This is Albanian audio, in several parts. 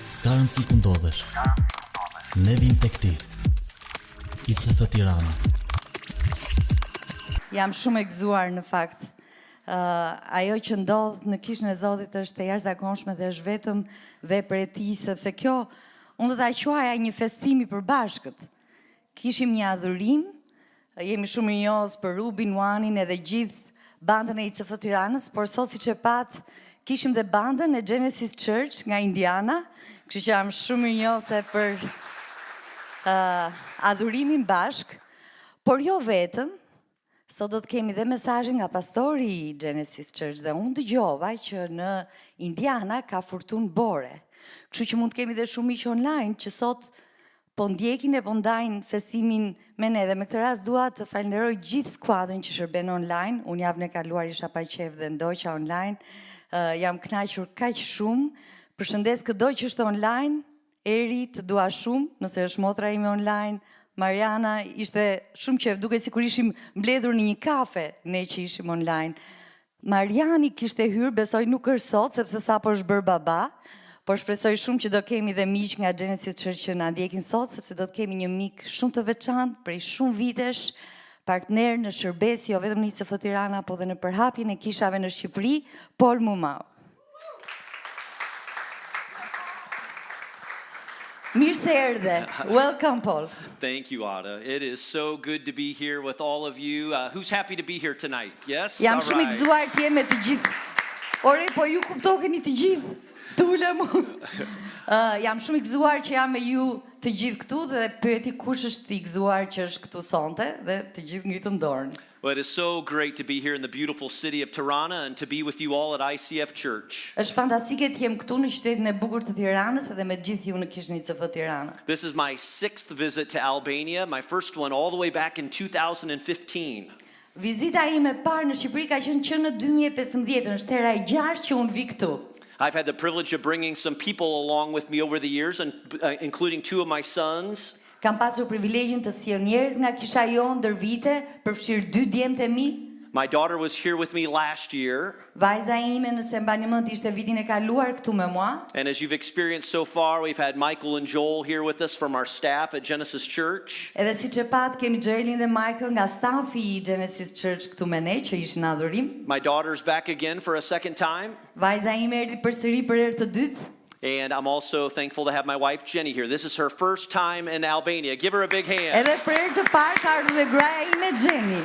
S'ka rëndësi ku ndodhesh. Ne vim tek ti. ICF Tirana. Jam shumë e gëzuar në fakt. Uh, ajo që ndodh në Kishën e Zotit është e jashtëzakonshme dhe është vetëm vepër e tij, sepse kjo unë do ta quaja një festim i përbashkët. Kishim një adhurim, jemi shumë mirënjohës për Rubin, Juanin edhe gjithë bandën e ICF Tiranës, por sot siç e patë, kishim dhe bandën e Genesis Church nga Indiana, kështu që jam shumë mirënjohëse për uh, adhurimin bashkë, por jo vetëm, Sot do të kemi dhe mesazhin nga pastori i Genesis Church dhe unë dëgjova që në Indiana ka furtunë bore. Kështu që mund të kemi dhe shumë miq online që sot po ndjekin e po ndajnë festimin me ne dhe me këtë rast dua të falenderoj gjithë skuadrën që shërben online. Unë javën e kaluar isha pa qejf dhe ndoqa online. Uh, jam kënaqur kaq shumë. Përshëndes këdo që është online. Eri, të dua shumë, nëse është motra ime online, Mariana, ishte shumë qejf, duket sikur ishim mbledhur në një kafe, ne që ishim online. Mariani kishte hyrë, besoj nuk është sot, sepse sapo është bërë baba, por shpresoj shumë që do kemi dhe miq nga Genesis Church që na ndjekin sot, sepse do të kemi një mik shumë të veçantë prej shumë vitesh, partner në shërbesë, jo vetëm në ICF Tirana, po dhe në përhapjen e kishave në Shqipëri, Paul Mumau. Mirë se erdhe. Welcome, Paul. Thank you, Ada. It is so good to be here with all of you. Uh, who's happy to be here tonight? Yes? Jam All shumë i right. gëzuar të jem me të gjithë. Ore, po ju kuptokeni të gjithë. Tulem. Uh, jam shumë i gëzuar që jam me ju të gjithë këtu dhe pyeti kush është i gëzuar që është këtu sonte dhe të gjithë ngritën dorën. Well, it is so great to be here in the beautiful city of Tirana and to be with you all at ICF Church. Është fantastike të jem këtu në qytetin e bukur të Tiranës edhe me të gjithë ju në Kishën ICF Tirana. This is my sixth visit to Albania, my first one all the way back in 2015. Vizita ime e parë në Shqipëri ka qenë që në 2015, është hera e gjashtë që unë vi këtu. I've had the privilege of bringing some people along with me over the years, and, uh, including two of my sons. Kam pasur privilegjin të sjell njerëz nga kisha jonë ndër vite, përfshirë dy djemtë e mi. My daughter was here with me last year, Vajza ime, nëse mbani mend, ishte vitin e kaluar këtu me mua. and as you've experienced so far, we've had Michael and Joel here with us from our staff at Genesis Church. Edhe siç e pat, kemi Joelin dhe Michael nga stafi i Genesis Church këtu me ne, që ishin në adhurim. My daughter's back again for a second time. Vajza ime erdhi përsëri për herë të dytë. And I'm also thankful to have my wife Jenny here. This is her first time in Albania. Give her a big hand. Edhe për herë të parë ka ardhur dhe gruaja ime Jenny.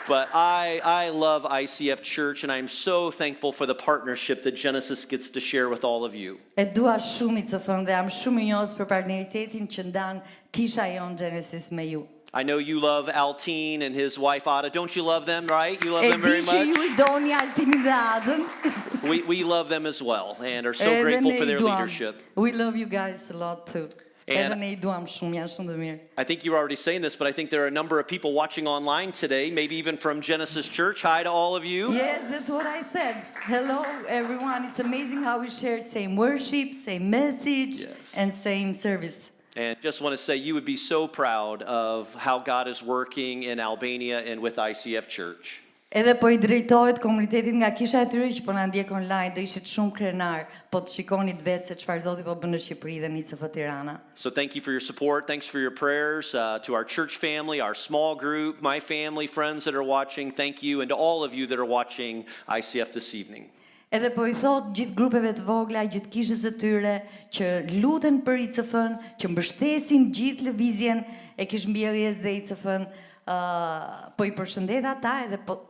But I, I love ICF Church, and I'm so thankful for the partnership that Genesis gets to share with all of you. E dua shumë ICF-n dhe jam shumë mirënjohës për partneritetin që ndan kisha jonë Genesis me ju. I know you love Altine and his wife Ada. Don't you love them, right? You love E them very di që ju much. i doni Altinin dhe Adën. We, we love them as well and are so Edhe grateful ne for i their duam. leadership. We love you guys a lot too. And- Edhe ne i duam shumë, janë shumë të mirë. I think you were already saying this, but I think there are a number of people watching online today, maybe even from Genesis Church. Hi to all of you. Yes, that's what I said. Hello everyone. It's amazing how we share same worship, same message Yes. and same service. And just want to say you would be so proud of how God is working in Albania and with ICF Church. Edhe po i drejtohet komunitetit nga kisha e tyre që po na ndjek online, do ishit shumë krenar po të shikonit vetë se çfarë Zoti po bën në Shqipëri dhe në ICF Tirana. So thank you for your support. Thanks for your prayers uh, to our church family, our small group, my family, friends that are watching. Thank you. And to all of you that are watching ICF this evening. Edhe po i thot gjithë grupeve të vogla, gjithë kishës së tyre që luten për ICF-n, që mbështesin gjithë lëvizjen e kishëmbjelljes dhe ICF-n, uh, po i përshëndet ata edhe po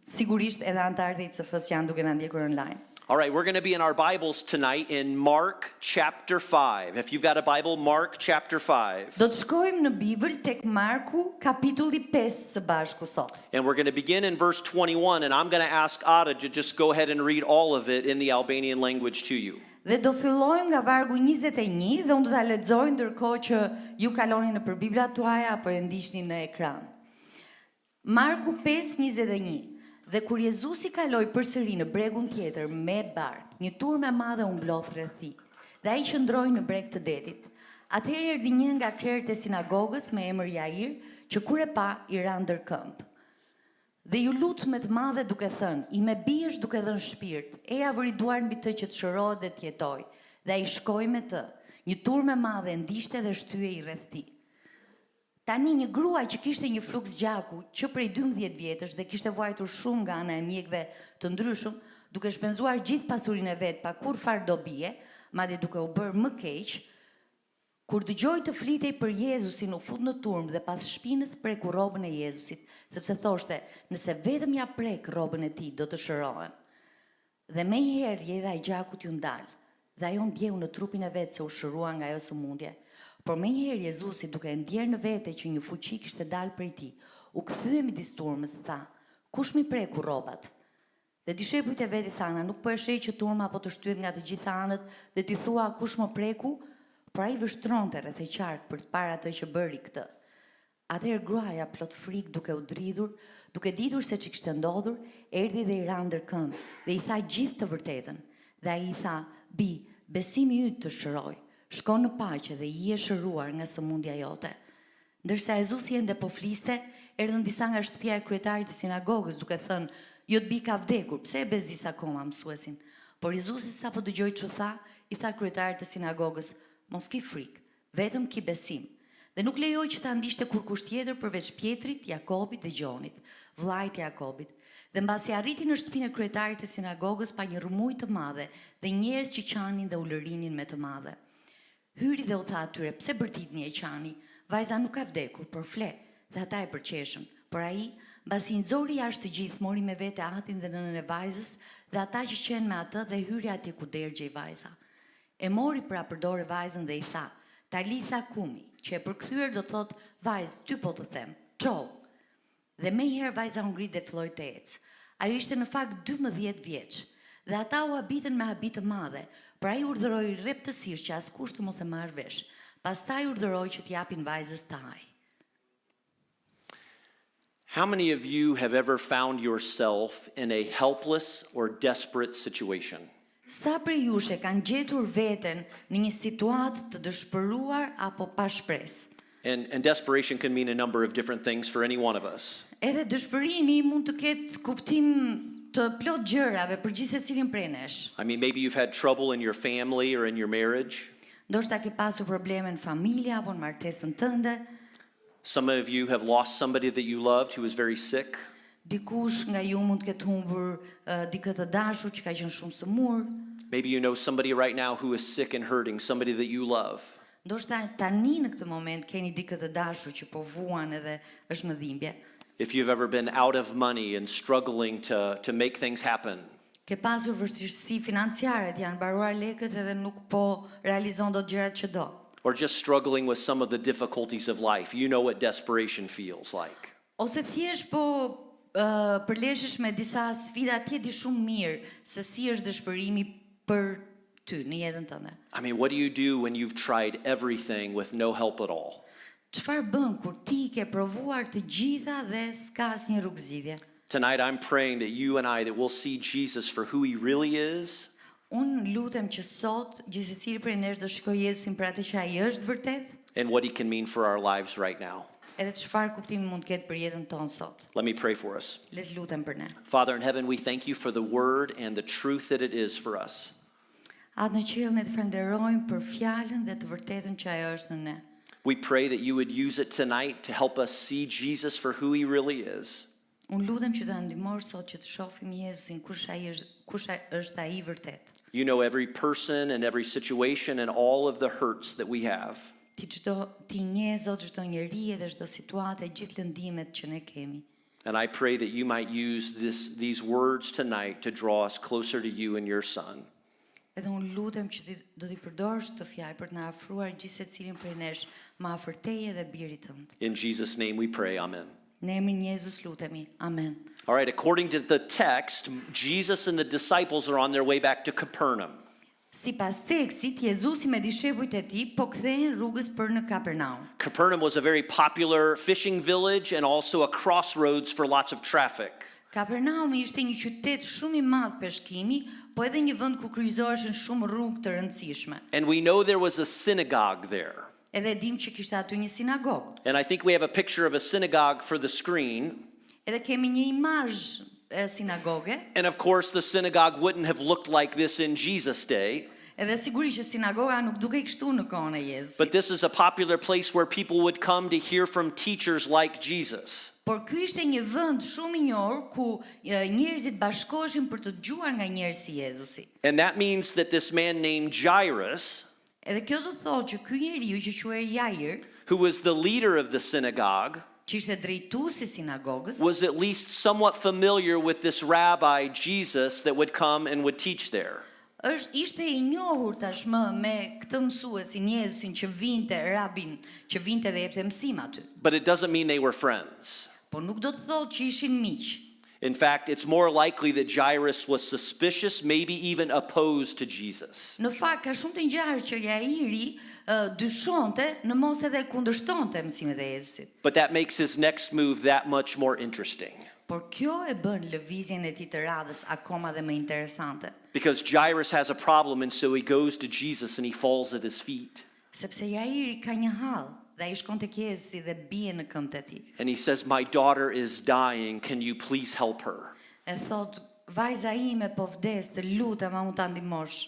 sigurisht edhe anëtarët e ICF-s që janë duke na ndjekur online. All right, we're going to be in our Bibles tonight in Mark chapter 5. If you've got a Bible, Mark chapter 5. Do të shkojmë në Bibël tek Marku kapitulli 5 së bashku sot. And we're going to begin in verse 21, and I'm going to ask Ada to just go ahead and read all of it in the Albanian language to you. Dhe do fillojmë nga vargu 21 dhe unë do ta lexoj ndërkohë që ju kaloni nëpër Biblat tuaja apo e ndiqni në ekran. Marku 5:21. Dhe kur Jezusi kaloi përsëri në bregun tjetër me bark, një turmë e madhe u mblodh rreth tij. Dhe ai qëndroi në breg të detit. Atëherë erdhi një nga krerët e sinagogës me emër Jair, që kur e pa i ra ndër këmbë. Dhe iu lut me të madhe duke thënë, ime bijë është duke dhënë shpirt, eja vëri duar mbi të që të shërohet dhe të jetojë. Dhe ai shkoi me të. Një turmë e madhe e ndiqte dhe shtyhej rreth tij. Tani një grua që kishte një fluks gjaku që prej 12 vjetësh dhe kishte vuajtur shumë nga ana e mjekëve të ndryshëm, duke shpenzuar gjithë pasurinë e vet pa kurrfarë dobie, madje duke u bërë më keq, kur dëgjoi të flitej për Jezusin, u fut në turmë dhe pas shpinës preku rrobën e Jezusit, sepse thoshte, nëse vetëm ja prek rrobën e tij, do të shërohem. Dhe menjëherë rrjedha e gjakut iu ndal, dhe ajo ndjeu në trupin e vet se u shërua nga ajo sëmundje. Por menjëherë Jezusi, duke e ndjerë në vete që një fuqi kishte dalë prej tij, u kthye midis turmës, tha: Kush m'i preku rrobat? Dhe dishepujt e vet i thanë, nuk po e sheh që turma po të shtyhet nga të gjitha anët dhe ti thua kush më preku? Por ai vështronte rreth e qark për të parë atë që bëri këtë. Atëherë gruaja plot frikë duke u dridhur, duke ditur se ç'i kishte ndodhur, erdhi dhe i ra ndër këmbë dhe i tha gjithë të vërtetën. Dhe ai i tha, Bijë, besimi yt të shëroi. Shko në paqe dhe je shëruar nga sëmundja jote. Ndërsa Jezusi ende po fliste, erdhën disa nga shtëpia e kryetarit të sinagogës duke thënë, Jot bijë ka vdekur, pse e bezdis akoma mësuesin? Por Jezusi sapo dëgjoi ç'u tha, i tha kryetarit të sinagogës, Mos ki frikë, vetëm ki besim. Dhe nuk lejoi që ta ndiqte kurrkush tjetër përveç Pjetrit, Jakobit dhe Gjonit, vëllait të Jakobit. Dhe mbasi arriti në shtëpinë e kryetarit të sinagogës pa një rrëmujë të madhe dhe njerëz që qanin dhe ulërinin me të madhe. Hyri dhe u tha atyre, pse bërtitni e qani? Vajza nuk ka vdekur, por fle. Dhe ata e përqeshën. Por ai, mbasi i nxori jashtë të gjithë, mori me vete atin dhe nënën e vajzës dhe ata që qenë me atë dhe hyri atje ku dergjej vajza. E mori pra për dore vajzën dhe i tha, Talitha kumi, që e përkthyer do të thotë, vajzë, ty po të them, çohu. Dhe menjëherë vajza u ngrit dhe filloi të ecë. Ajo ishte në fakt 12 vjeç. Dhe ata u habitën me habi të madhe, por ai urdhëroi rreptësisht që askush të mos e marrë vesh. Pastaj urdhëroi që t'i japin vajzës të hajë. How many of you have ever found yourself in a helpless or desperate situation? Sa prej jush e kanë gjetur veten në një situatë të dëshpëruar apo pa shpresë? And desperation can mean a number of different things for any one of us. Edhe dëshpërimi mund të ketë kuptim të plot gjërave për gjithë secilin prej nesh. I mean, maybe you've had trouble in your family or in your marriage. Ndoshta ke pasur probleme në familje apo në martesën tënde, Some of you have lost somebody that you loved who was very sick. dikush nga ju mund të ketë humbur uh, dikë të dashur që ka qenë shumë sëmur. Maybe you know somebody right now who is sick and hurting, somebody that you love. Ndoshta tani në këtë moment keni dikë të dashur që po vuan edhe është në dhimbje. If you've ever been out of money and struggling to make things happen. Ke pasur vështirësi financiare, të janë mbaruar lekët edhe nuk po realizon dot gjërat që do. Or just struggling with some of the difficulties of life. You know what desperation feels like. Ose thjesht po uh, përleshesh me disa sfida, ti e di shumë mirë se si është dëshpërimi për ty në jetën tënde. I mean, what do you do when you've tried everything with no help at all? Çfarë bën kur ti ke provuar të gjitha dhe s'ka asnjë rrugë zgjidhje? Tonight, I'm praying that you and I, that we'll see Jesus for who he really is Unë lutem që sot gjithsecili prej nesh do shikojë Jezusin për atë që ai është vërtet, and what he can mean for our lives right now. edhe çfarë kuptimi mund të ketë për jetën tonë sot. Let me pray for us. Le të lutem për ne. Father in heaven, we thank you for the word and the truth that it is for us. Atë në qiell ne të falenderojmë për fjalën dhe të vërtetën që ajo është në ne. We pray that you would use it tonight to help us see Jesus for who he really is. Unë lutem që të na ndihmosh sot që të shohim Jezusin kush ai është, kush ai është ai vërtet. You know every person and every situation and all of the hurts that we have. Ti çdo ti njeh Zot çdo njeri edhe çdo situatë, e gjithë lëndimet që ne kemi. And I pray that you might use these words tonight to draw us closer to you and your son. Edhe unë lutem që ti do t'i përdorësh këtë fjalë për të na afruar gjithë secilin prej nesh më afër teje dhe birit tënd. In Jesus' name we pray, amen. Në emrin Jezus lutemi. Amen. All right, according to the text, Jesus and the disciples are on their way back to Capernaum. Sipas tekstit, Jezusi me dishepujt e tij po kthehen rrugës për në Kapernaum. Capernaum was a very popular fishing village and also a crossroads for lots of traffic. Kapernaumi ishte një qytet shumë i madh peshkimi, po edhe një vend ku kryqëzoheshin shumë rrugë të rëndësishme. And we know there was a synagogue there. Edhe dim që kishte aty një sinagogë. And I think we have a picture of a synagogue for the screen. Edhe kemi një imazh e sinagoge, And of course, the synagogue wouldn't have looked like this in Jesus' day. Edhe sigurisht që sinagoga nuk dukej kështu në kohën e Jezusit. But this is a popular place where people would come to hear from teachers like Jesus. Por ky ishte një vend shumë i njohur ku e, njerëzit bashkoheshin për të dëgjuar nga njerëz si Jezusi. And that means that this man named Jairus, Edhe kjo do të thotë që ky njeriu që quhej Jair, who was the leader of the synagogue, që ishte drejtuesi i sinagogës, was at least somewhat familiar with this rabbi Jesus that would come and would teach there. është ishte i njohur tashmë me këtë mësuesin Jezusin që vinte rabin, që vinte dhe jepte mësim aty. But it doesn't mean they were friends. Po nuk do të thotë që ishin miq. In fact, it's more likely that Jairus was suspicious, maybe even opposed to Jesus. Në fakt ka shumë të ngjarë që Jairi ë, dyshonte në mos edhe kundërshtonte mësimet e Jezusit. But that makes his next move that much more interesting. Por kjo e bën lëvizjen e tij të radhës akoma dhe më interesante, Because Jairus has a problem, and so he goes to Jesus and he falls at his feet. sepse Jairi ka një hall dhe ai shkon tek Jezusi dhe bie në këmbët e tij. And he says, My daughter is dying. Can you please help her? E thot, vajza ime po vdes, të lutem, a mund ta ndihmosh?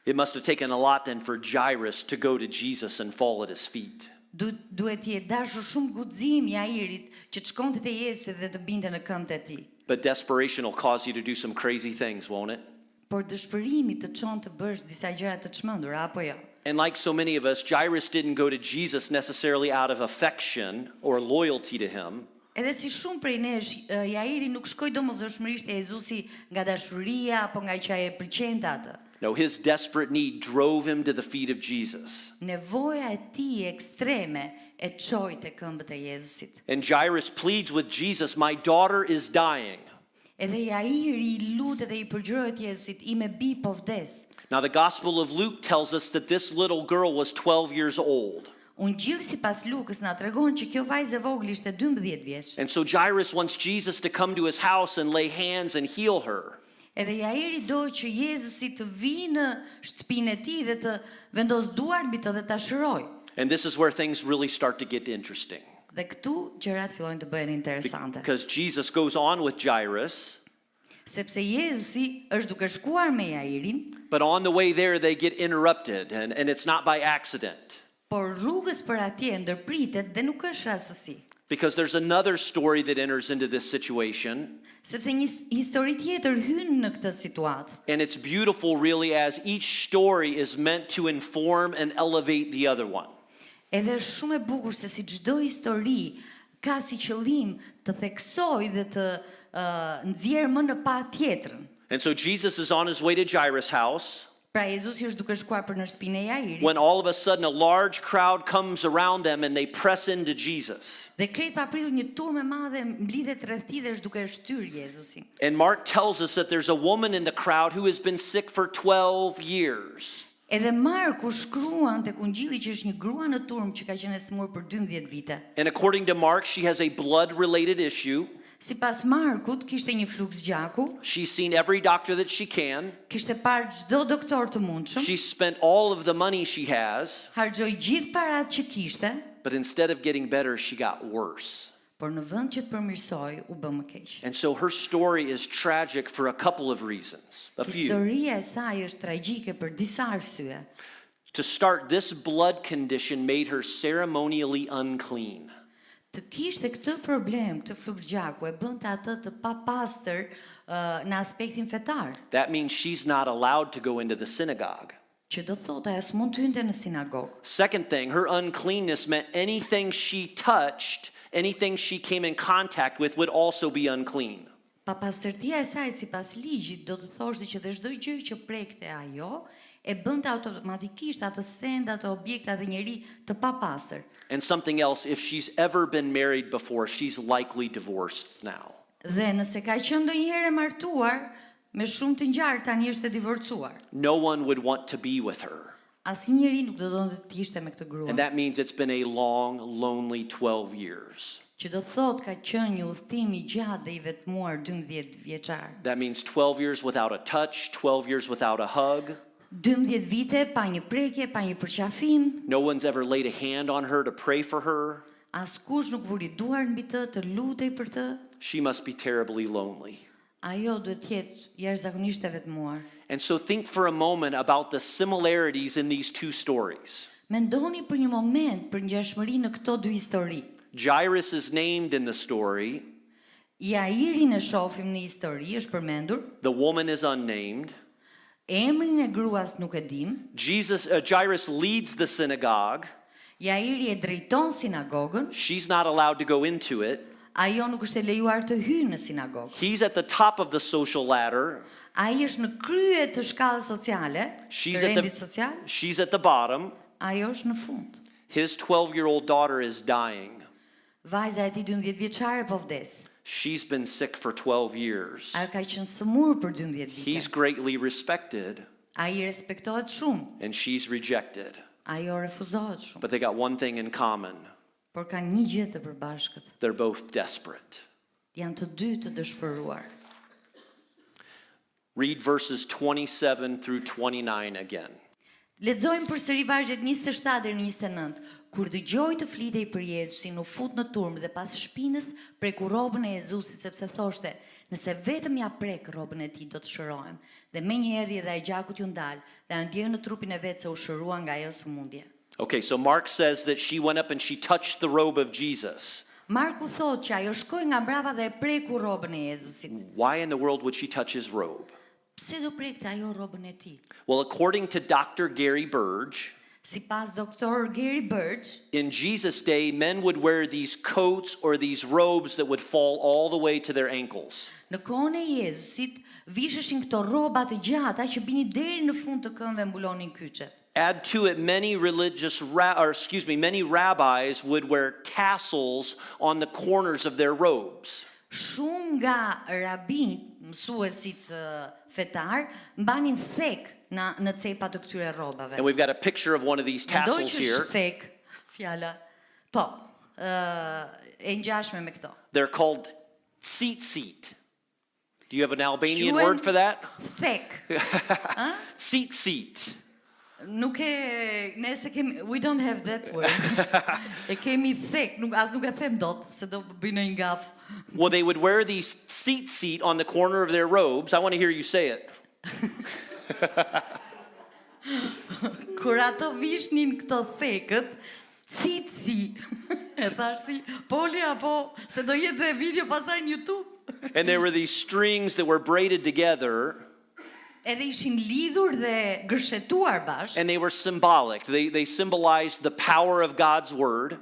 It must have taken a lot then for Jairus to go to Jesus and fall at his feet. Du, duhet të jetë dashur shumë guxim Jairit që të shkonte te Jezusi dhe të binte në këmbët e tij. But desperation will cause you to do some crazy things, won't it? Por dëshpërimi të çon të bësh disa gjëra të çmendura apo jo? And like so many of us, Jairus didn't go to Jesus necessarily out of affection or loyalty to him. Edhe si shumë prej nesh, e, Jairi nuk shkoi domosdoshmërisht te Jezusi nga dashuria apo nga që ai e pëlqente atë. No, his desperate need drove him to the feet of Jesus. Nevoja e tij ekstreme e çoi te këmbët e Jezusit. And Jairus pleads with Jesus, My daughter is dying. Edhe Jairi i lutet e i përgjërohet Jezusit, ime bi po vdes. Now, the Gospel of Luke tells us that this little girl was 12 years old. Ungjilli sipas Lukës na tregon që kjo vajzë e vogël ishte 12 vjeç. And so Jairus wants Jesus to come to his house and lay hands and heal her. Edhe Jairi do që Jezusi të vijë në shtëpinë e tij dhe të vendos duart mbi të dhe ta shëroj. And this is where things really start to get interesting. Dhe këtu gjërat fillojnë të bëhen interesante. Because Jesus goes on with Jairus, Sepse Jezusi është duke shkuar me Jairin, but on the way there they get interrupted, and, and it's not by accident. por rrugës për atje ndërpritet dhe nuk është rastësi. Because there's another story that enters into this situation, Sepse një s- histori tjetër hyn në këtë situatë. and it's beautiful, really, as each story is meant to inform and elevate the other one. Edhe është shumë e bukur se si çdo histori ka si qëllim të theksoj dhe të uh, nxjerr më në pa tjetrën. And so Jesus is on his way to Jairus' house Pra Jezusi është duke shkuar për në shtëpinë e Jairit when all of a sudden a large crowd comes around them and they press into Jesus. dhe krejt papritur një turmë e madhe mblidhet rreth tij dhe është duke e shtyrë Jezusin. And Mark tells us that there's a woman in the crowd who has been sick for 12 years. Edhe Marku shkruan tek Ungjilli që është një grua në turmë që ka qenë e smur për 12 vite. And according to Mark, she has a blood related issue. Sipas Markut kishte një fluks gjaku, She's seen every doctor that she can. kishte parë çdo doktor të mundshëm, She's spent all of the money she has, harxhoi gjithë parat që kishte, but instead of getting better, she got worse. por në vend që të përmirësoj, u bë më keq. And so her story is tragic for a couple of reasons. A few. Historia e saj është tragjike për disa arsye. To start, this blood condition made her ceremonially unclean. Të kishte këtë problem, këtë fluks gjaku, e bënte atë të papastër ë, në aspektin fetar, That means she's not allowed to go into the synagogue. që do të thotë ajo s'mund të hynte në sinagogë. Second thing, her uncleanness meant anything she touched, anything she came in contact with would also be unclean. Papastërtia e saj sipas ligjit do të thoshte që dhe çdo gjë që prekte ajo e bënte automatikisht atë send, atë objekt, atë njeri të papastër. And something else, if she's ever been married before, she's likely divorced now. Dhe nëse ka qenë ndonjëherë e martuar, me shumë të ngjarë tani është e divorcuar. No one would want to be with her. Asnjëri nuk do donte të ishte me këtë grua. And that means it's been a long, lonely 12 years. Që do thotë ka qenë një udhtim i gjatë dhe i vetmuar 12 vjeçar. That means 12 years without a touch, 12 years without a hug. 12 vite pa një prekje, pa një përqafim, No one's ever laid a hand on her to pray for her. askush nuk vuri duar mbi të, të lutej për të. She must be terribly lonely. Ajo duhet të jetë jashtëzakonisht e vetmuar. And so think for a moment about the similarities in these two stories. Mendoni për një moment për ngjashmëri në këto dy histori. Jairus is named in the story, Jairin e shohim në histori, është përmendur, the woman is unnamed. emrin e gruas nuk e dim. Jesus Jairus leads the synagogue. Jairi e drejton sinagogën, She's not allowed to go into it. ajo nuk është e lejuar të hyjë në sinagogë. He's at the top of the social ladder. Ai është në krye të shkallës sociale, She's të at rendit the social, she's at the bottom. ajo është në fund. His 12-year-old daughter is dying. Vajza e tij 12 vjeçare po vdes. She's been sick for 12 years. Ajo ka qenë sëmur për 12 He's vite. greatly respected Ai respektohet shumë, and she's rejected. ajo refuzohet shumë, But they got one thing in common. por kanë një gjë të përbashkët. They're both desperate. Janë të dy të dëshpëruar. Read verses 27 through 29 again. Lexojmë përsëri vargjet 27 deri në 29. Kur dëgjoi të flitej për Jezusin, u fut në turmë dhe pas shpinës preku rrobën e Jezusit sepse thoshte, nëse vetëm ja prek rrobën e tij do të shërohem. Dhe menjëherë rrjedha e gjakut ju ndal dhe ajo ndjeu në trupin e vet se u shërua nga ajo sëmundje. Okay, so Mark says that she went up and she touched the robe of Jesus. Marku thotë që ajo shkoi nga mbrapa dhe e preku rrobën e Jezusit. Why in the world would she touch his robe? Pse do prekte ajo rrobën e tij? Well, according to Dr. Gary Burge, Sipas doktor Gary Burge, in Jesus' day, men would wear these coats or these robes that would fall all the way to their ankles. Në kohën e Jezusit visheshin këto rroba të gjata që binin deri në fund të këmbëve mbulonin kyçet. Add to it, many religious, ra- or excuse me, many rabbis would wear tassels on the corners of their robes. Shumë nga rabin, mësuesit eh, fetar, mbanin thek në në cepa të këtyre rrobave. And we've got a picture of one of these Mendoj tassels që here. është thek, fjala. Po, ë e ngjashme me këto. They're called tzitzit. Do you have an Albanian Quhen word for that? Thek. Tzitzit. Nuk e, ne se kemi, we don't have that word. e kemi thek, nuk, as nuk e them dot, se do bëj ndonjë gaf. Well, they would wear these tzitzit on the corner of their robes. I want to hear you say it. Kur ato vishnin këto thekët, cici, e thash si, poli apo, se do jetë dhe video pasaj në YouTube. And there were these strings that were braided together, Edhe ishin lidhur dhe gërshetuar bashkë. and they were symbolic. They, they symbolized the power of God's word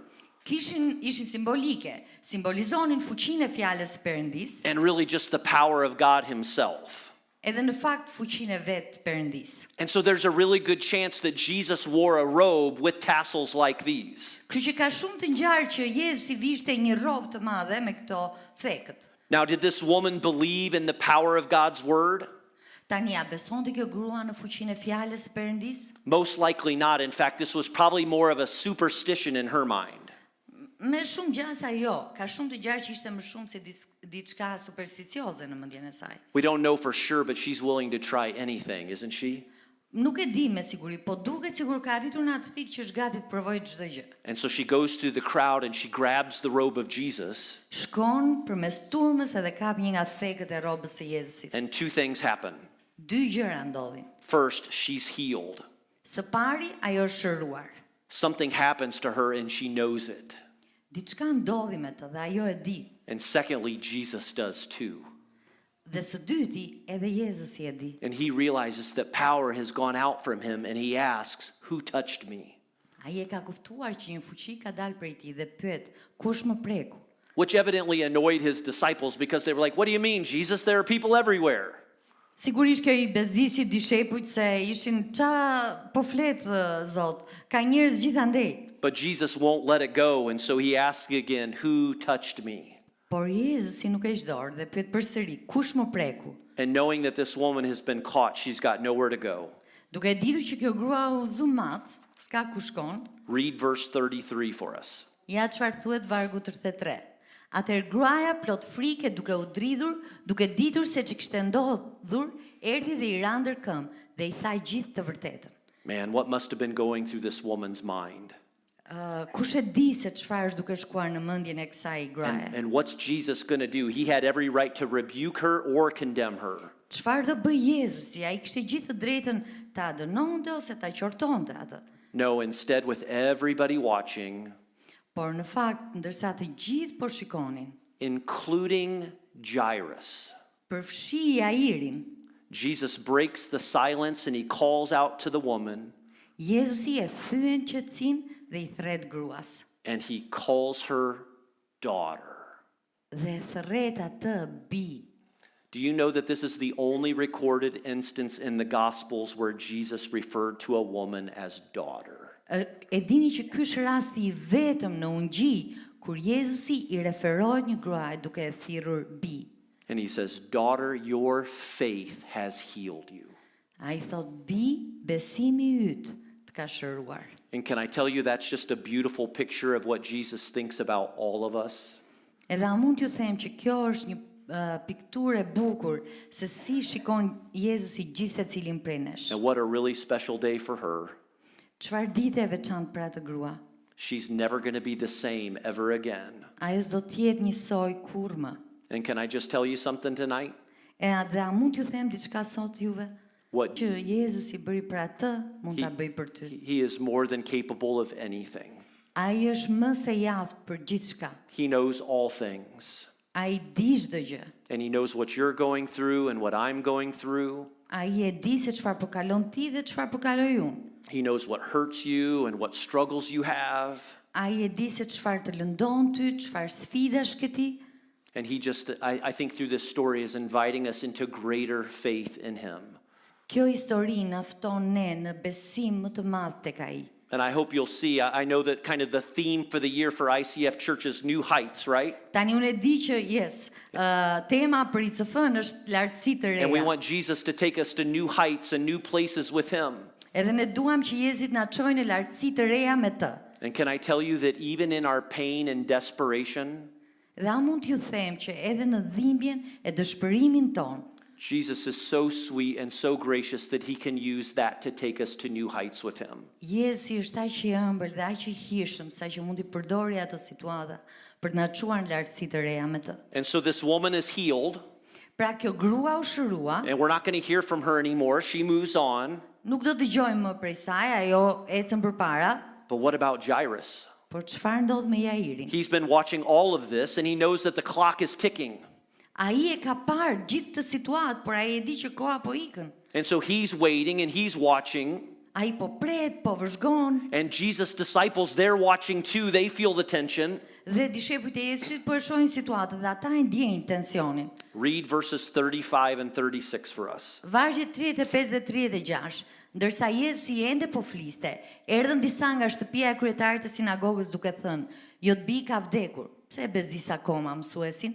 Kishin, ishin simbolike, simbolizonin fuqinë e fjalës së Perëndis, and really just the power of God Himself. edhe në fakt fuqinë e vet Perëndis. And so there's a really good chance that Jesus wore a robe with tassels like these. Kështu që ka shumë të ngjarë që Jezusi vishte një rrobë të madhe me këto thekët. Now, did this woman believe in the power of God's word? Tani a besonte kjo grua në fuqinë e fjalës së Perëndis? Most likely not. In fact, this was probably more of a superstition in her mind. Me shumë gjasa jo, ka shumë të ngjarë që ishte më shumë se dis- diçka supersticioze në mendjen e saj. We don't know for sure, but she's willing to try anything, isn't she? Nuk e di me siguri, po duket sikur ka arritur në atë pikë që është gati të provojë çdo gjë. And so she goes through the crowd and she grabs the robe of Jesus, Shkon përmes turmës edhe kap një nga thekët e rrobës së Jezusit. and two things happen. Dy gjëra ndodhin. First, she's healed. Së pari, ajo është shëruar. Something happens to her and she knows it. Diçka ndodhi me të dhe ajo e di. And secondly, Jesus does too. Dhe së dyti, edhe Jezusi e di. And he realizes that power has gone out from him and he asks, Who touched me? Ai e ka kuptuar që një fuqi ka dalë prej tij dhe pyet, kush më preku? Which evidently annoyed his disciples because they were like, What do you mean, Jesus? There are people everywhere. Sigurisht kjo i bezdisi dishepujt se ishin qa po flet ë, Zot, ka njerëz gjithandej. But Jesus won't let it go. And so he asks again, Who touched me? Por Jezusi nuk e zhdor dhe pyet përsëri, kush më preku? And knowing that this woman has been caught, she's got nowhere to go. Duke e ditur që kjo grua u zu mat, s'ka ku shkon, Read verse 33 for us. ja çfarë thuhet vargu 33. Atëherë gruaja plot frike duke u dridhur, duke ditur se ç'i kishte ndodhur, erdhi dhe i ra ndër këmbë dhe i tha gjithë të vërtetën. Man, what must have been going through this woman's mind? Kush e di se çfarë është duke shkuar në mendjen e kësaj gruaje? And what's Jesus going to do? He had every right to rebuke her or condemn her. Çfarë do bëj Jezusi? Ai kishte gjithë të drejtën ta dënonte ose ta qortonte atë. No, instead, with everybody watching, Por në fakt, ndërsa të gjithë po shikonin, including Jairus, përfshi Jairin, Jesus breaks the silence and he calls out to the woman Jezusi e thyen qetësinë dhe i thret gruas. and he calls her daughter. Dhe e thret atë bi. Do you know that this is the only recorded instance in the Gospels where Jesus referred to a woman as daughter? E e dini që ky është rasti i vetëm në Ungjij kur Jezusi i referohet një gruaje duke e thirrur bi. And he says, Daughter, your faith has healed you. Ai thot bi, besimi yt të ka shëruar. And can I tell you that's just a beautiful picture of what Jesus thinks about all of us? Edhe a mund t'ju them që kjo është një pikturë e bukur se si shikon Jezusi gjithë secilin prej nesh. And what a really special day for her. Çfarë dite e veçantë për atë grua? She's never going to be the same ever again. Ajo s'do të jetë njësoj kurrë më. And can I just tell you something tonight? E a, dhe a mund t'ju them diçka sot juve? What Që Jezusi bëri për atë, mund ta He- bëj për ty. he is more than capable of anything. Ai është më se i aftë për gjithçka. He knows all things. Ai di çdo gjë. And he knows what you're going through and what I'm going through. Ai e di se çfarë po kalon ti dhe çfarë po kaloj unë. He knows what hurts you and what struggles you have. Ai e di se çfarë të lëndon ty, çfarë sfidash ke ti. And he just, I think through this story, is inviting us into greater faith in him. Kjo histori na fton ne në besim më të madh tek ai. And I hope you'll see, I know that kind of the theme for the year for ICF Church is new heights, right? Tani unë e di që yes, tema për ICF-n është lartësi të And we reja. want Jesus to take us to new heights and new places with him. Edhe ne duam që Jezusi na çojë në lartësi të reja me të. And can I tell you that even in our pain and desperation, Dhe a mund t'ju them që edhe në dhimbjen e dëshpërimin ton, Jesus is so sweet and so gracious that he can use that to take us to new heights with him. Jezusi është aq i ëmbël dhe aq i hirshëm sa që mund t'i përdori ato situata për të na çuar në lartësi të reja me të. And so this woman is healed, Pra kjo grua u shërua, and we're not going to hear from her anymore. She moves on. nuk do dëgjojmë më prej saj, ajo ecën përpara, But what about Jairus? por çfarë ndodh me Jairin? He's been watching all of this, and he knows that the clock is ticking. Ai e ka parë gjithë këtë situatë, por ai e di që koha po ikën. And so he's waiting and he's watching. Ai po pret, po vëzhgon And Jesus' disciples, they're watching too. They feel the tension. dhe dishepujt e Jezusit po e shohin situatën dhe ata e ndjejnë tensionin. Read verses 35 and 36 for us. Vargjet 35 dhe 36, ndërsa Jezusi ende po fliste, erdhën disa nga shtëpia e kryetarit të sinagogës duke thënë, "Jot bi ka vdekur." Pse e bezis akoma mësuesin?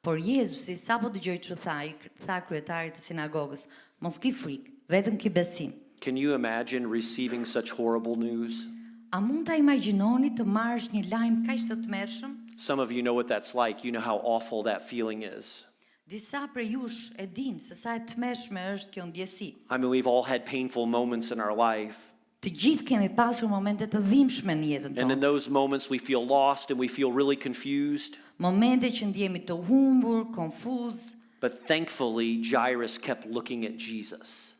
Por Jezusi sapo dëgjoi ç'u tha, i tha kryetarit të sinagogës, "Mos ki frikë, vetëm ki besim." Can you imagine receiving such horrible news? A mund ta imagjinoni të marrësh një lajm kaq të tmerrshëm? Some of you know what that's like. You know how awful that feeling is. Disa prej jush e dinë se sa e tmerrshme është kjo ndjesi. I mean, we've all had painful moments in our life. Të gjithë kemi pasur momente të dhimbshme në jetën And tonë. in those moments, we feel lost and we feel really confused. Momente që ndjehemi të humbur, konfuz, But thankfully, Jairus kept looking at Jesus.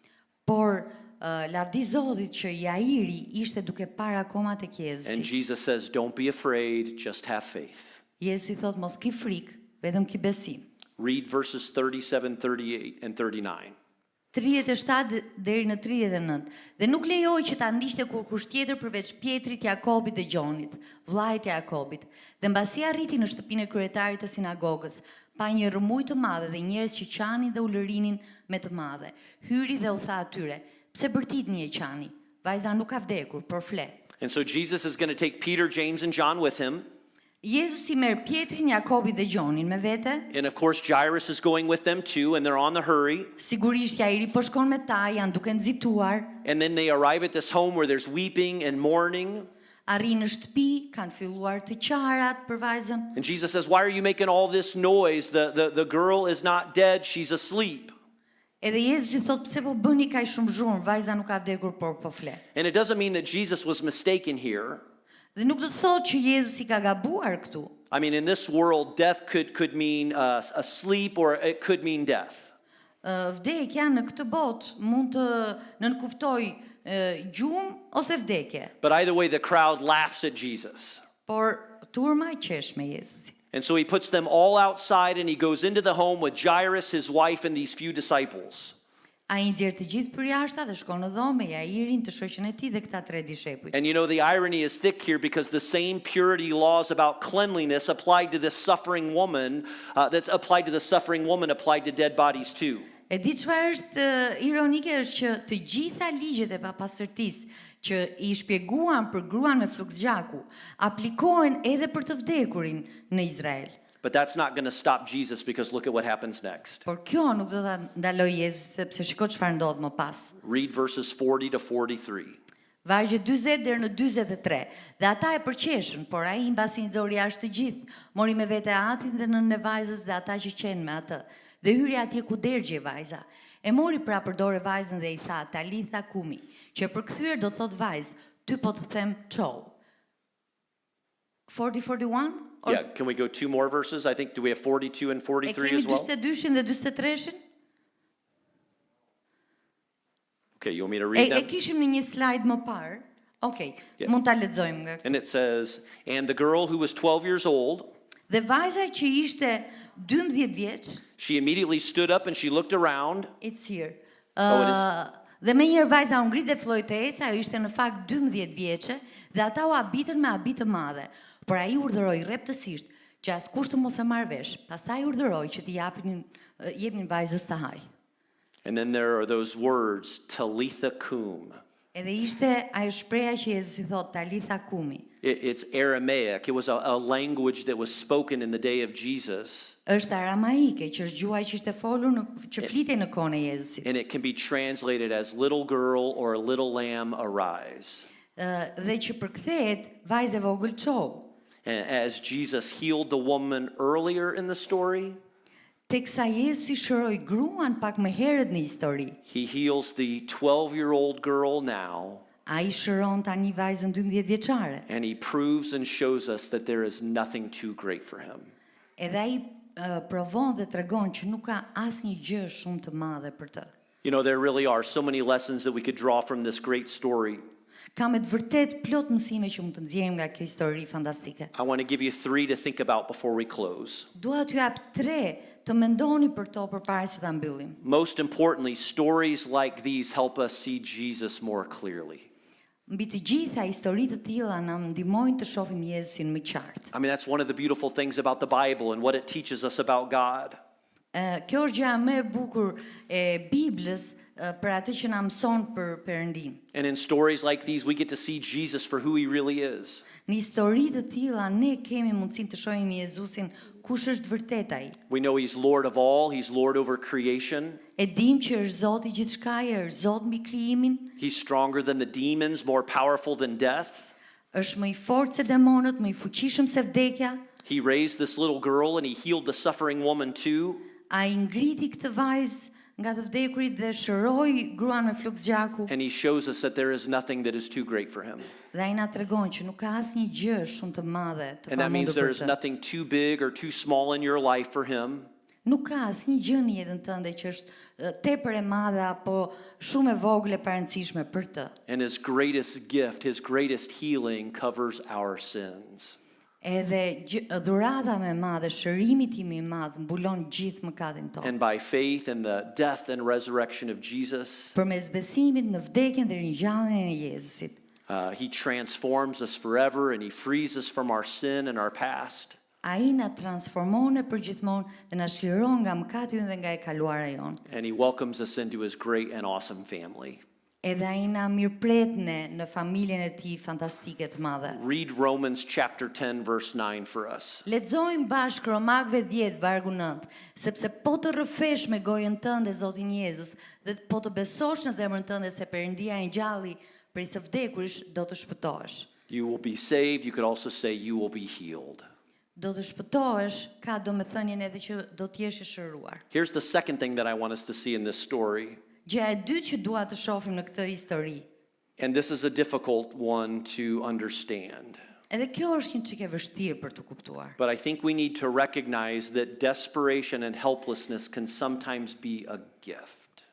por lavdi Zotit që Jairi ishte duke parë akoma tek And Jezusi. Jesus says, Don't be afraid, just have faith. Jezusi thot mos ki frikë, vetëm ki besim. Read verses 37, 38, and 39. 37 deri në 39. Dhe nuk lejoi që ta ndiqte kurrkush tjetër përveç Pietrit, Jakobit dhe Gjonit, vllait të Jakobit. Dhe mbasi arriti në shtëpinë e kryetarit të sinagogës, pa një rrëmujë të madhe dhe njerëz që qanin dhe ulërinin me të madhe. Hyri dhe u tha atyre: "Pse bërtitni e qani? Vajza nuk ka vdekur, por fle." And so Jesus is going to take Peter, James, and John with him. Jezusi merr Pietrin, Jakobit dhe Gjonin me vete. And of course, Jairus is going with them too, and they're on the hurry. Sigurisht Jairi po shkon me ta, janë duke nxituar. And then they arrive at this home where there's weeping and mourning. Arrin në shtëpi, kanë filluar të qarat për vajzën. And Jesus says, Why are you making all this noise? The girl is not dead, she's asleep. Edhe Jezusi thot pse po bëni kaq shumë zhurmë, vajza nuk ka vdekur, por po fle. And it doesn't mean that Jesus was mistaken here. Dhe nuk do të thotë që Jezusi ka gabuar këtu. I mean, in this world, death could mean a sleep or it could mean death. Ë, Vdekja në këtë botë mund të nënkuptoj ë, gjumë ose vdekje, But either way, the crowd laughs at Jesus. por turma qesh me Jezusin. And so he puts them all outside and he goes into the home with Jairus, his wife, and these few disciples. Ai i nxjerr të gjithë për jashta dhe shkon në dhomë me Jairin, të shoqën e tij dhe këta tre dishepujt. And you know, the irony is thick here because the same purity laws about cleanliness applied to this suffering woman, that's applied to the suffering woman, applied to dead bodies too. E di çfarë është e, ironike është që të gjitha ligjet e papastërtisë që i shpjeguan për gruan me fluks gjaku aplikohen edhe për të vdekurin në Izrael. But that's not going to stop Jesus because look at what happens next. Por kjo nuk do ta ndalojë Jezusin sepse shiko çfarë ndodh më pas. Read verses 40 to 43. Vargje 40 deri në 43. Dhe ata e përqeshën, por ai mbasi i nxori jashtë të gjithë, mori me vete atin dhe nënën e vajzës dhe ata që qenë me atë. Dhe hyri atje ku dergjej vajza. E mori pra për dorë vajzën dhe i tha, Talitha kumi, që e përkthyer do thot vajzë, ty po të them çohu. 40 41 Or Yeah, can we go two more verses? I think, do we have 42 and e 43 kemi as well? 42-shin dhe 43-shin? Okay, you want me to E, read e them? kishim në një slide më parë. Okej, Yeah. mund ta lexojmë nga këtu. And it says, And the girl who was 12 years old, Dhe vajza që ishte 12 vjeç, she immediately stood up and she looked around. It's here. Oh, it is. Ë, dhe me njëherë vajza u ngrit dhe filloi të ecë, ajo ishte në fakt 12 vjeçe dhe ata u habitën me habi të madhe. Por ai urdhëroi rreptësisht që askush të mos e marrë vesh. Pastaj urdhëroi që t'i japinin ë, jepnin vajzës të haj. And then there are those words, Talitha cum. Edhe ishte ajo shpreha që Jezusi thot Talitha kumi. It's Aramaic. It was a language that was spoken in the day of Jesus, Është aramaike, që është gjuha që ishte folur në që flitej në kohën e Jezusit. and it can be translated as little girl or little lamb arise. Ë, dhe që përkthehet vajzë e vogël çohu. And as Jesus healed the woman earlier in the story, Teksa Jezusi shëroi gruan pak më herët në histori, he heals the 12 year old girl now, ai shëron tani vajzën 12 vjeçare. and he proves and shows us that there is nothing too great for him. Edhe ai ë, provon dhe tregon që nuk ka asnjë gjë shumë të madhe për të. There really are so many lessons that we could draw from this great story. Ka me të vërtet plot mësime që mund të nxjerrim nga kjo histori fantastike. I want to give you three to think about before we close. Dua t'ju jap tre të mendoni për to përpara se ta mbyllim. Most importantly, stories like these help us see Jesus more clearly. Mbi të gjitha histori të tilla na ndihmojnë të shohim Jezusin më qartë. I mean, that's one of the beautiful things about the Bible and what it teaches us about God. Ë, kjo është gjëja më e bukur e Biblës ë, për atë që na mëson për Perëndin. And in stories like these, we get to see Jesus for who he really is. Në histori të tilla ne kemi mundësinë të shohim Jezusin kush është vërtet ai. We know he's Lord of all, he's Lord over creation. E dim që është Zoti gjithçkaje, është Zot mbi krijimin, He's stronger than the demons, more powerful than death. është më i fortë se demonët, më i fuqishëm se vdekja. He raised this little girl and he healed the suffering woman too. Ai ngriti këtë vajzë nga të vdekurit dhe shëroi gruan me fluks gjaku. And he shows us that there is nothing that is too great for him. Dhe ai na tregon që nuk ka asnjë gjë shumë të madhe të And that means pamundur there për is të. nothing too big or too small in your life for him. Nuk ka asnjë gjë në jetën tënde që është e, tepër e madhe apo shumë e vogël e parëndësishme për të. And his greatest gift, his greatest healing covers our sins. Edhe gjë, dhurata më e madhe, shërimi tim i madh mbulon gjithë mëkatin tonë. And by faith in the death and resurrection of Jesus, Përmes besimit në vdekjen dhe ringjalljen e Jezusit, he transforms us forever and he frees us from our sin and our past. ai na transformon e përgjithmonë dhe na çliron nga mëkati ynë dhe nga e kaluara jonë. And he welcomes us into his great and awesome family. Edhe ai na mirëpret ne në familjen e tij fantastike të madhe. Read Romans chapter 10, verse 9 for us. Lexojmë bashkë Romakëve 10 vargu 9, sepse po të rrëfesh me gojën tënde Zotin Jezus dhe po të besosh në zemrën tënde se Perëndia e ngjalli prej së vdekurish, do të shpëtohesh. You will be saved. You could also say you will be healed. Do të shpëtohesh ka domethënien edhe që do të jesh i shëruar. Here's the second thing that I want us to see in this story. Gjëja e dytë që dua të shohim në këtë histori, And this is a difficult one to understand. Edhe kjo është një çik e vështirë për të kuptuar. But I think we need to recognize that desperation and helplessness can sometimes be a gift.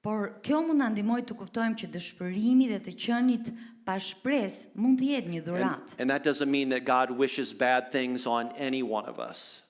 Por kjo mund na ndihmojë të kuptojmë që dëshpërimi dhe të qenit pa shpresë mund të jetë një And, dhuratë. and that doesn't mean that God wishes bad things on any one of us.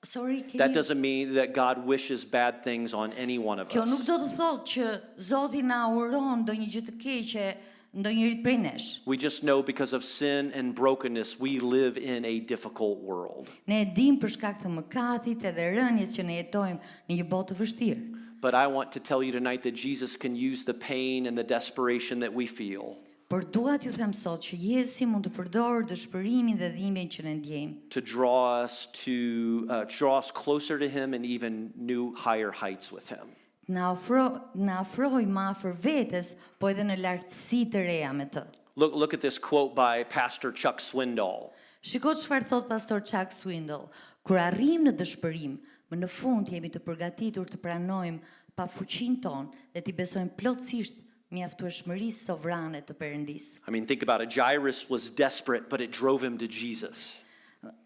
Sorry, can That you- doesn't mean that God wishes bad things on any one of Kjo nuk us. do të thotë që Zoti na uron ndonjë gjë të keqe ndonjërit prej nesh. We just know because of sin and brokenness, we live in a difficult world. Ne e dim për shkak të mëkatit edhe rënies që ne jetojmë në një botë të vështirë. But I want to tell you tonight that Jesus can use the pain and the desperation that we feel Por dua t'ju them sot që Jezusi mund të përdorë dëshpërimin dhe dhimbjen që ne ndjejmë to draw us to draw us closer to him and even new higher heights with him. të na ofro na afroj më afër vetes, po edhe në lartësi të reja me të. Look, look at this quote by Pastor Chuck Swindoll. Shiko çfarë thot pastor Chuck Swindoll. Kur arrijmë në dëshpërim, më në fund jemi të përgatitur të pranojmë pafuqinë tonë dhe t'i besojmë plotësisht mjaftueshmërisë sovrane të Perëndisë. I mean, think about it. Jairus was desperate, but it drove him to Jesus.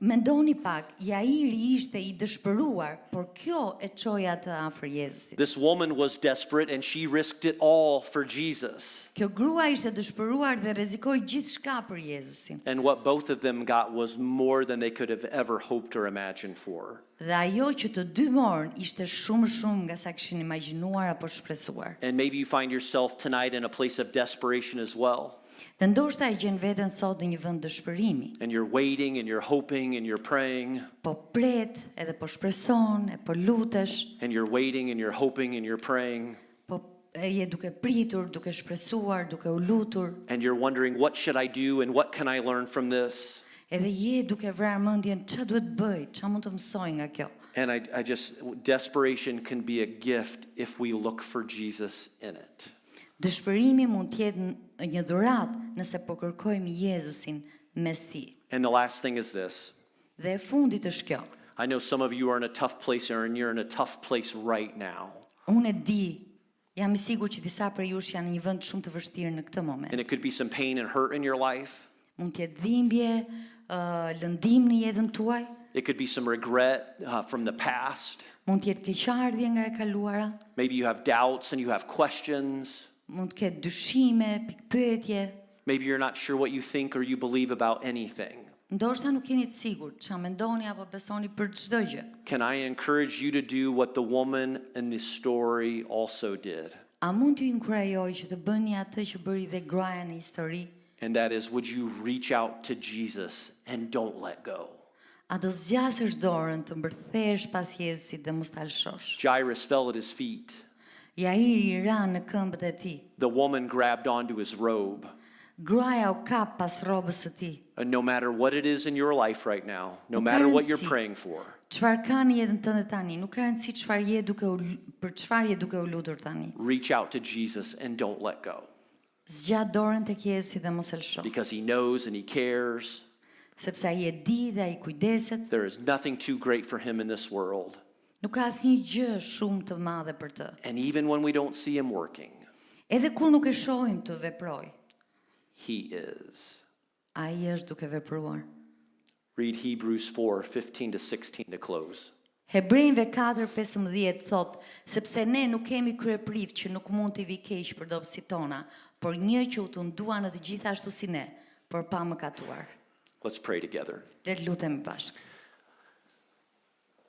Mendoni pak, Jairi ishte i dëshpëruar, por kjo e çoi atë afër Jezusit. This woman was desperate and she risked it all for Jesus. Kjo grua ishte dëshpëruar dhe rrezikoi gjithçka për Jezusin. And what both of them got was more than they could have ever hoped or imagined for. Dhe ajo që të dy morën ishte shumë shumë nga sa kishin imagjinuar apo shpresuar. And maybe you find yourself tonight in a place of desperation as well. Dhe ndoshta e gjen veten sot në një vend dëshpërimi. And you're waiting and you're hoping and you're praying Po pret, edhe po shpreson, e po lutesh, and you're waiting and you're hoping and you're praying po e je duke pritur, duke shpresuar, duke u lutur, and you're wondering what should I do and what can I learn from this? edhe je duke vrarë mendjen ç'a duhet bëj, ç'a mund të mësoj nga kjo. And I just, desperation can be a gift if we look for Jesus in it. Dëshpërimi mund të jetë një dhuratë nëse po kërkojmë Jezusin mes tij. And the last thing is this Dhe e fundit është kjo. I know some of you are in a tough place, or you're in a tough place right now. Unë e di, jam i sigurt që disa prej jush janë në një vend shumë të vështirë në këtë moment. And it could be some pain and hurt in your life, Mund të jetë dhimbje, ë, lëndim në jetën tuaj, it could be some regret from the past. mund të jetë keqardhje nga e kaluara, Maybe you have doubts and you have questions. mund të ketë dyshime, pikpyetje. Maybe you're not sure what you think or you believe about anything. Ndoshta nuk jeni të sigurt ç'a mendoni apo besoni për çdo gjë. Can I encourage you to do what the woman in this story also did? A mund t'ju inkurajoj që të bëni atë që bëri dhe gruaja në histori? And that is, would you reach out to Jesus and don't let go? A do zgjasësh dorën të mbërthesh pas Jezusit dhe mos ta lëshosh? Jairus fell at his feet. Jairi i ra në këmbët e tij. The woman grabbed onto his robe. Gruaja u kap pas rrobës së tij. And no matter what it is in your life right now, no Nuk ka matter what you're rëndësi. praying for, Çfarë ka në jetën tënde tani? Nuk ka rëndësi çfarë je duke u për çfarë je duke u lutur tani. reach out to Jesus and don't let go Zgjat dorën tek Jezusi dhe mos e lësho, because he knows and he cares. sepse ai e di dhe ai kujdeset. There is nothing too great for him in this world. Nuk ka asnjë gjë shumë të madhe për të. And even when we don't see him working, Edhe kur nuk e shohim të veproj, he is. ai është duke vepruar. Read Hebrews 4 15 to 16 to close. Hebrejve 4:15 thot, sepse ne nuk kemi kryeprift që nuk mund t'i vi keq për dobësitë tona, por një që u tundua në të gjitha ashtu si ne, por pa mëkatuar. Let's pray together. Le të lutemi bashkë.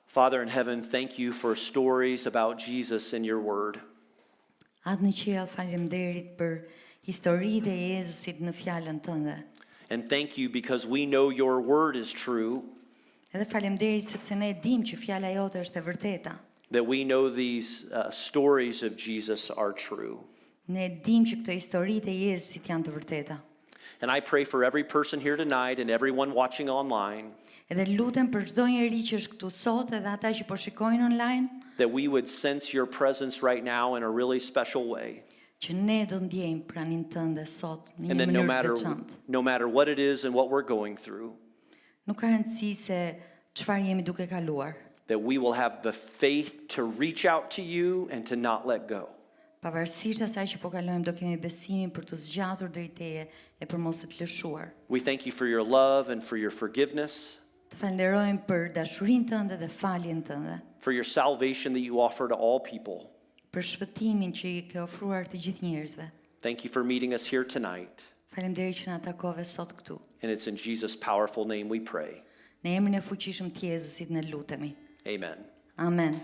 Father in heaven, thank you for stories about Jesus in your word. Atë në qiell faleminderit për historitë e Jezusit në fjalën tënde. And thank you because we know your word is true, Edhe faleminderit sepse ne e dim që fjala jote është e vërteta. that we know these stories of Jesus are true. Ne e dim që këto historitë e Jezusit janë të vërteta. And I pray for every person here tonight and everyone watching online Edhe lutem për çdo njeri që është këtu sot edhe ata që po shikojnë online, that we would sense your presence right now in a really special way. që ne do ndjejmë praninë tënde sot në And një that no mënyrë të matter, veçantë. no matter what it is and what we're going through, Nuk ka rëndësi se çfarë jemi duke kaluar. that we will have the faith to reach out to you and to not let go. Pavarësisht asaj që po kalojmë, do kemi besimin për të zgjatur drejt teje e për mos të të lëshuar. We thank you for your love and for your forgiveness, Të falenderojmë për dashurinë tënde dhe faljen tënde, for your salvation that you offer to all people. për shpëtimin që i ke ofruar të gjithë njerëzve. Thank you for meeting us here tonight. Faleminderit që na takove sot këtu. And it's in Jesus' powerful name we pray. Në emrin e fuqishëm të Jezusit ne lutemi. Amen. Amen.